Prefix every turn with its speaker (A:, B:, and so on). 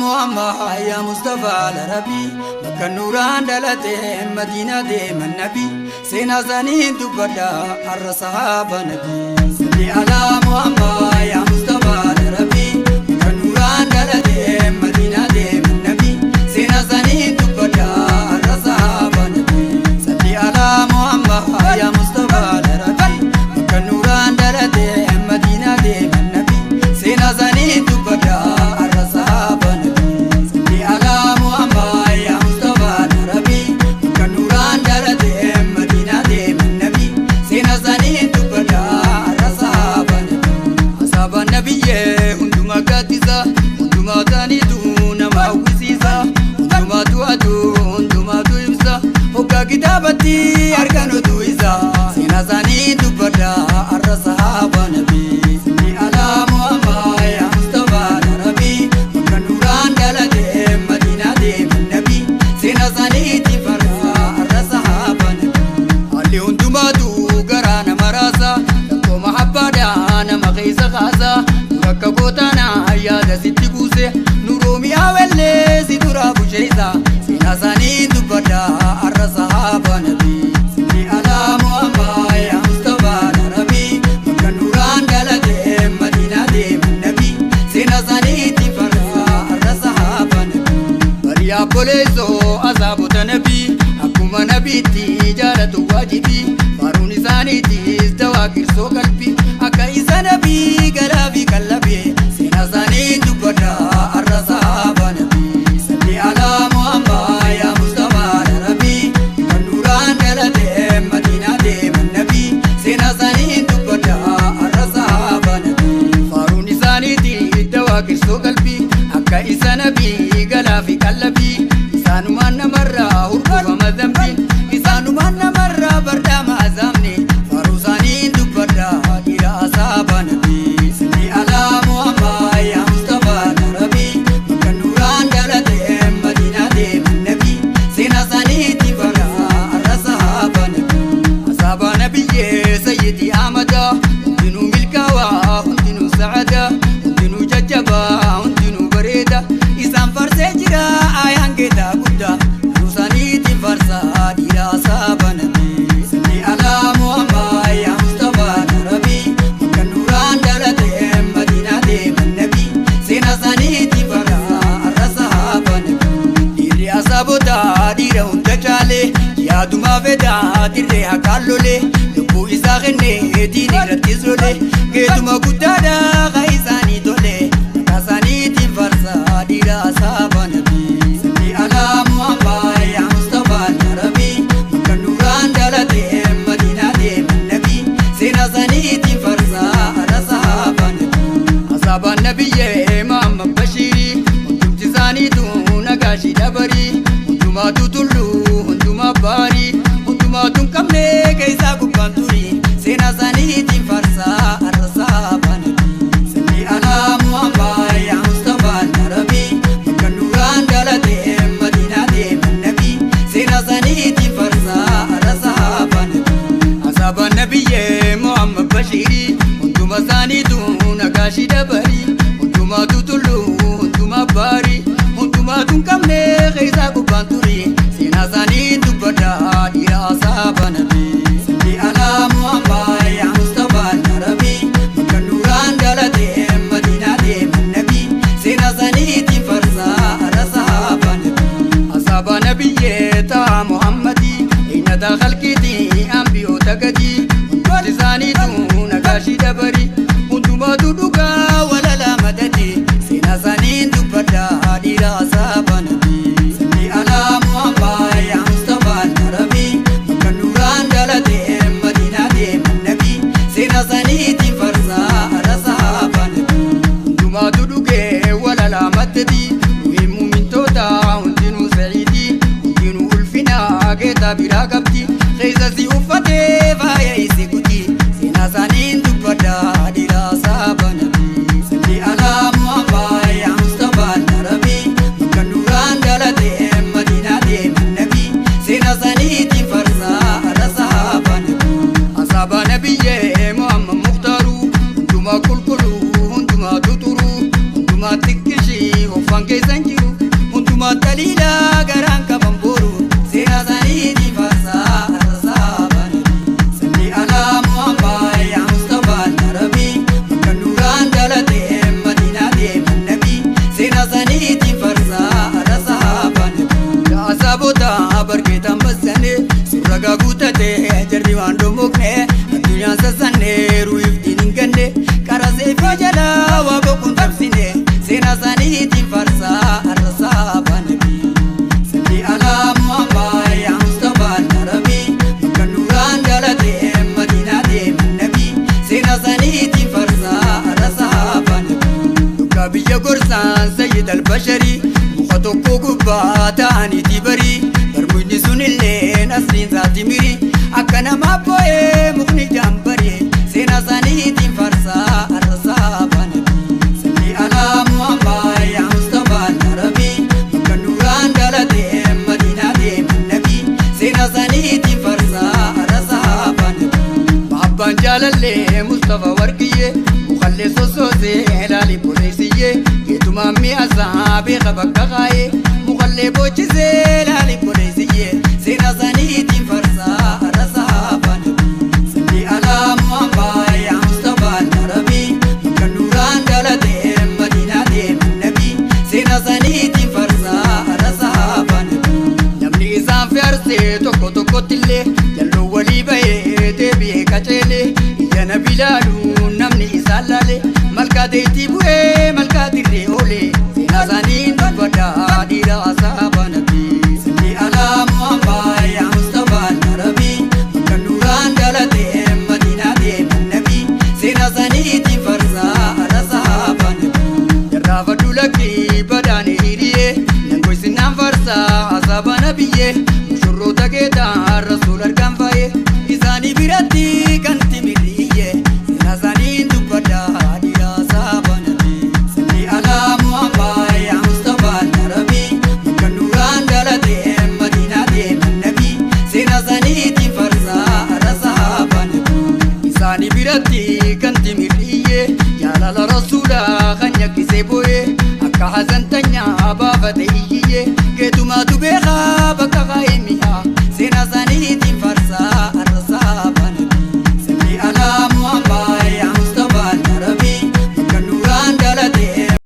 A: Muhammad ya Mustafa al-Arabi bakka nuuraan dhalate Madiina deeman nabi seenaa isaanii dubbadha har'a sahaaba nabi. Salli alaa Muhammad ya Mustafa al-Arabi bakka nuuraan dhalate Madiina deeman nabi seenaa isaanii dubbadha har'a sahaaba nabi. Salli alaa Muhammad ya Mustafa al-Arabi bakka nuuraan dhalate Madiina deeman nabi seenaa isaanii dubbadha har'a sahaaba nabi. Salli alaa Muhammad ya Mustafa al-Arabi bakka nuuraan dhalate Madiina deeman nabi seenaa isaanii dubbadha har'a sahaaba nabi. Asaabaan nabiyyee hundumaa gaaddisa hundumaa ta'aniitu nama hawwisiisa hundumaatu aduu hundumaatu ibsa hoggaa kitaabatti arganutu isa seenaa isaanii dubbadha har'a sahaaba nabi. Salli alaa Muhammad ya Mustafa al-Arabi bakka nuuraan dhalate Madiinaa deeman nabi seenaa isaaniitti farsa har'a sahaaba nabi. Haalli hundumaatu garaa nama raasa rakkoo mahabbaadhaa nama keessa kaasa bakka gootaanaa yaada sitti buuse nuroomiyaa wellee si duraa busheessa seenaa isaanii dubbadha har'a sahaaba nabi. Salli alaa Muhammad ya Mustafa al-Arabi bakka nuuraan dhalate Madiinaa deeman nabi seenaa isaaniitti farsa har'a sahaaba nabi. Bariyaa boleessoo asaabota nabi akkuma nabiitti jaalatu waajibi faaruun isaaniitis dawaa qirsoo qalbi akka isa nabii garaa fi qallabe seenaa isaanii dubbadha har'a sahaaba nabi. Salli alaa Muhammad ya Mustafa al-Arabi kan nuuraan dhalate Madiinaa deeman nabi seenaa isaanii dubbadha har'a sahaaba nabi. Faaruun isaaniitis dawaa qirsoo qalbi akka isa nabii galaa fi qallabi isaanumaan namarraa hurgufama dambi isaanumaan namarraa bardaama azaamne faaruu isaanii dubbadha dhiira asaaba nabi. Salli alaa Muhammad ya Mustafa al-Arabi bakka nuuraan dhalate Madiinaa deeman nabi seenaa isaaniitti farsa har'a sahaaba nabi. Asaaba nabiyyee sayyidii Ahmada hundinuu milkaawaa hundinuu sa'ada hundinuu jajjabaa hundinuu bareeda isaan farsee jira ayaan geetaa guddaa faaruu isaaniitiin farsa dhiira asaaba nabi. Salli alaa Muhammad ya Mustafa al-Arabi bakka nuuraan dhalate Madiinaa deeman nabi seenaa isaaniitti farsa har'a sahaaba nabi. Dhiirri asaabota dhiira hunda caale yaadumaa fedhaa dirree haqaan lole lubbuu isaa kennee diin irrattis lole geetuma guddaadha ka isaanii tole maqaa isaaniitiin farsa dhiira asaaba nabi. Salli alaa Muhammad ya Mustafa al-Arabi bakka nuuraan dhalate Madiinaa deeman nabi seenaa isaaniitiin farsa har'a sahaaba nabi. Asaabaan nabiyyee Muhammad Bashiiri hundumti isaaniitu nagaashii dabarii hundumaatu tulluu hundumaa baarii hundumaatu hin qabne keessaa gubbaan turii seenaa isaaniitiin farsa har'a sahaaba nabi. Salli alaa Muhammad ya Mustafa al-Arabi bakka nuuraan dhalate Madiinaa deeman nabi seenaa isaaniitiin farsa har'a sahaaba nabi. Asaabaan nabiyyee Muhammad Bashiiri hunduma isaaniitu nagaashii dabarii hundumaatu tulluu hundumaa baarii hundumaatu hin qabne keessaa gubbaan turii seenaa isaanii dubbadha dhiira asaaba nabi. Salli alaa Muhammad ya Mustafa al-Arabi bakka nuuraan dhalate Madiinaa deeman nabi seenaa isaaniitiin farsa har'a sahaaba nabi. Asaaba nabiyyee ta'a Muhammadii eenyata halkiitii ambiyoota gadii hundumti isaaniitu nagaashii dabarii hundumaatu dhugaa walala madadi seenaa isaanii dubbadha dhiira asaaba nabi. Salli alaa Muhammad ya Mustafa al-Arabi bakka nuuraan dhalate Madiinaa deeman nabi seenaa isaaniitiin farsa har'a sahaaba nabi. Hundumaatu dhugee walala maddati nuyi muumintoota hundinuu sa'iidii hundinuu ulfinaa geetaa biraa qabdi keessa si uffatee faaya isi kuti seenaa isaaniin dubbadha dhiira asaaba nabi. Salli alaa Muhammad ya Mustafa al-Arabi bakka nuuraan Ragaa guutate jarri waan dhomokne addunyaan sassanneeru iftiin hin ganne qarasee fi jalaa waa boquun tabsine seenaa isaaniitiin farsaa har'a saaba nabii. Salli alaa Muhammad yaa Mustafaa Arabii bakka nuraan dhalate Madiinaa deeman nabii seenaa isaaniitiin farsaa har'a saaba nabii. Dhugaa biyya gorsaan Sayyid Albasharii muka tokko gubbaa ta'aniiti barii barmuyni sunilleen asliin isaati mirii akka namaa boo'ee mukni jaambaree seenaa isaaniitiin farsaa har'a saaba nabii. Salli alaa Muhammad yaa Mustafaa Arabii bakka nuraan dhalate Madiinaa deeman nabii seenaa isaaniitiin farsaa har'a saaba nabii. Abbaan jaalallee Mustafa Warqiyyee mukallee sossoosee laalii boleessiyyee geetumaan mi'aasaa beeka bakka kaayee mukallee boochisee laalii boleessiyyee seenaa isaaniitiin farsaa har'a saaba nabii. Salli alaa Muhammad yaa Mustafaa Arabii bakka nuraan dhalate Madiinaa deeman nabii seenaa isaaniitiin farsaa har'a saaba nabii. Namni isaan fe'arsee tokko tokkottillee jalloo walii bahee deebi'ee qaceelee ija nabi ilaalu namni isaan laale malkaa deetii bu'ee malkaa dirree oolee seenaa isaaniin dubbadhaa dhiira saaba nabii. Salli alaa Muhammad yaa Mustafaa Arabii bakka nuraan dhalate Madiinaa deeman nabii seenaa isaaniitiin farsaa har'a saaba nabii. Jarraafadhu lakkii badaan hiriyyee nangoysinaan farsaa saaba nabiyyee mushurroota keetaa rasuul argaan faayee isaanii biratti kan timirriyyee seenaa isaaniin dubbadhaa dhiira saaba nabii. Salli alaa Muhammad yaa Mustafaa Arabii bakka nuraan dhalate Madiinaa deeman nabii seenaa isaaniitiin farsaa har'a saaba nabii. Isaanii biratti kan timirriyyee jaalala rasuulaa kan nyakkisee boo'ee akka hazantanyaa baafate